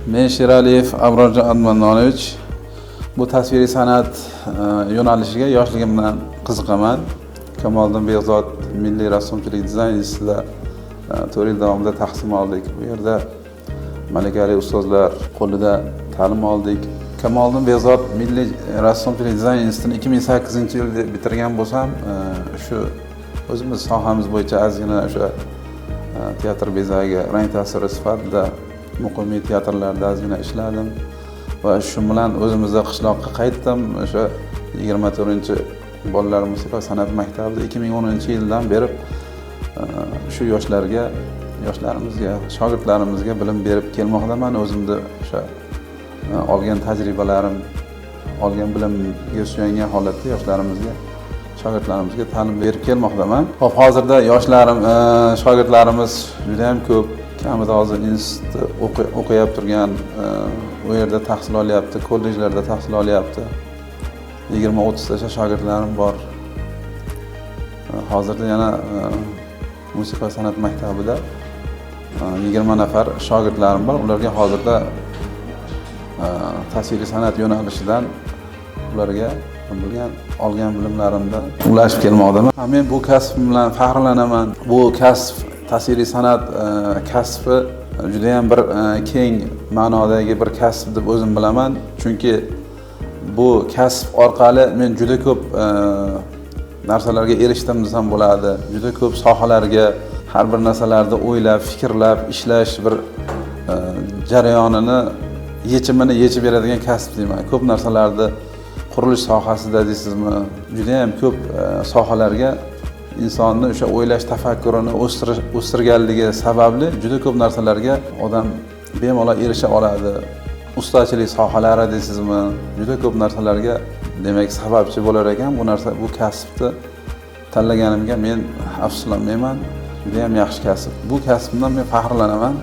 Men Sheraliyev Abrorjon Admannonovich. Bu tasviriy san'at yo'nalishiga yoshligimdan qiziqaman. Kamoliddin Behzod milliy rassomchilik dizayn institutida 4 yil davomida tahsil oldik. Bu yerda malakali ustozlar qo'lida ta'lim oldik. Kamoliddin Behzod milliy rassomchilik dizayn institutini 2008-yilda bitirgan bo'lsam, shu o'zimiz sohamiz bo'yicha ozgina o'sha teatr bezagi, rang tasviri sifatida muqimiy teatrlarda ozgina ishladim va shu bilan o'zimizda qishloqqa qaytdim. O'sha 24-bolalar musiqa san'at maktabida 2010-yildan beri shu yoshlarga, yoshlarimizga, shogirdlarimizga bilim berib kelmoqdaman. O'zimni o'sha olgan tajribalarim, olgan bilimga suyangan holatda yoshlarimizga, shogirdlarimizga ta'lim berib kelmoqdaman. Hop, hozirda yoshlarim, shogirdlarimiz juda ham ko'p. Kamida hozir institutda o'qiyap turgan, u yerda tahsil olyapti, kollejlarda tahsil olyapti. 20-30tacha shogirdlarim bor. Hozirda yana musiqa san'at maktabida 20 nafar shogirdlarim bor. Ularga hozirda tasviriy san'at yo'nalishidan ularga bilgan, olgan bilimlarimdan ulashib kelmoqdaman. Men bu kasbim bilan faxrlanaman. Bu kasb, tasviriy san'at kasbi judayam bir keng ma'nodagi bir kasb deb o'zim bilaman. Chunki bu kasb orqali men juda ko'p narsalarga erishdim desam bo'ladi. Juda ko'p sohalarga, har bir narsalarni o'ylab, fikrlab ishlash bir jarayonini, yechimini yechib beradigan kasb deyman. Ko'p narsalarni qurilish sohasida deysizmi, juda ham ko'p sohalarga insonni o'sha o'ylash tafakkurini o'stirganligi sababli juda ko'p narsalarga odam bemalol erisha oladi. Ustachilik sohalari deysizmi, juda ko'p narsalarga, demak, sababchi bo'lar ekan bu narsa. Bu kasbni tanlaganimga men afsuslanmayman. Juda ham yaxshi kasb. Bu kasbimdan men faxrlanaman.